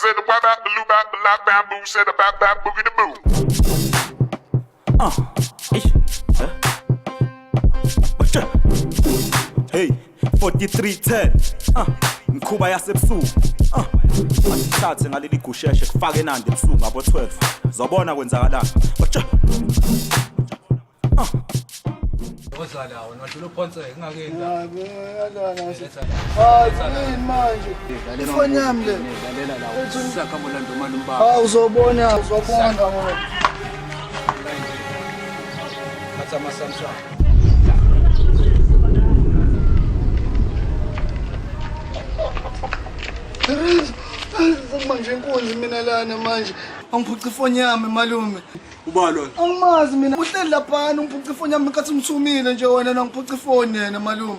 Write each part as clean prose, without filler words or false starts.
Said the wah bap blue bap black bamboo said the bap bap boogie the boo. Eish. Eh? Batsha. Hey, 4310. Ah, imkhuba yasebusuku. Ah. Asithathe ngaleli gusheshe kufake nandi ebusuku ngabo 12. Zobona kwenzakalani. Batsha. Ozala wena wadlula uphonseke kungakeni. Hayi, yini manje? Ifoni yami le. Lalela la. Sakhamolando malume baba. Hawu, uzobona, uzobona ngoba. Thatha ama Samsung. Manje inkunzi mina lana manje. Angiphuca ifoni yami, malume. Uba lona? Angimazi mina. Uhleli laphana, ungiphuca ifoni yami nkathi ngithumile nje wena, nangiphuca ifoni yena, malume.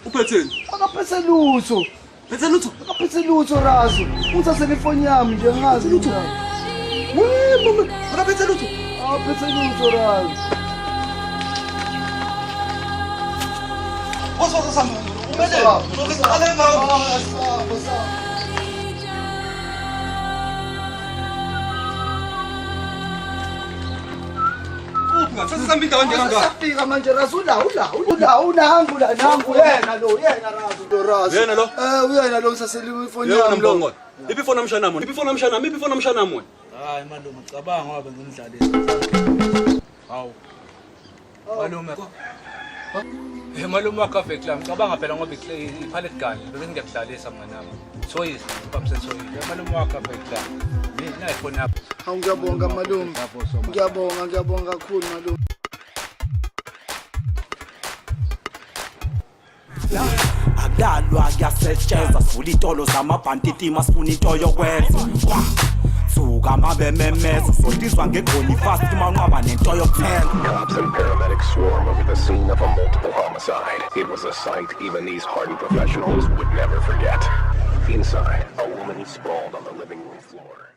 Uphetheni? Akaphethe lutho. Phethe lutho? Akaphethe lutho, Razo. Ungithathele ifoni yami nje, angazi lutho. mina. We mama, akaphethe lutho. Akaphethe lutho, Razo. Woza woza sami. Umele. Uzoqale ngawo. Sabo sabo. Uphi ngathatha sami indawo njenganga. Safika manje, Razo, ula ula ula unangu la, nangu yena lo, yena Razo lo, Razo. Yena lo? Eh, uyena lo ngisaseliwe ifoni Yebo yami lo. mbongo. Iphi ifoni yamshanami? Iphi ifoni yamshanami? Iphi ifoni yamshanami wena? Hayi malume, cabanga ngoba ngimdlalisa. Hawu. Malume. Eh malume wakho ave ngicabanga phela ngoba i-pallet gun bese ngiyakudlalisa mnganami. Thoyisi, bamse thoyisi. Malume wakho ave Mina ifoni yakho. Hawu, ngiyabonga malume. Ngiyabonga, ngiyabonga kakhulu, malume. Akulalwa, kuyasetshenzwa, sivula itolo zamabhantitima, sifuna into yokwenza. Wa suka mabememeza, uzotizwa ngegoli fast manqwaba nento yokuthenga. Cops and paramedics swarm over the scene of a multiple homicide. It was a sight even these hardened professionals would never forget. Inside, a woman sprawled on the living room floor.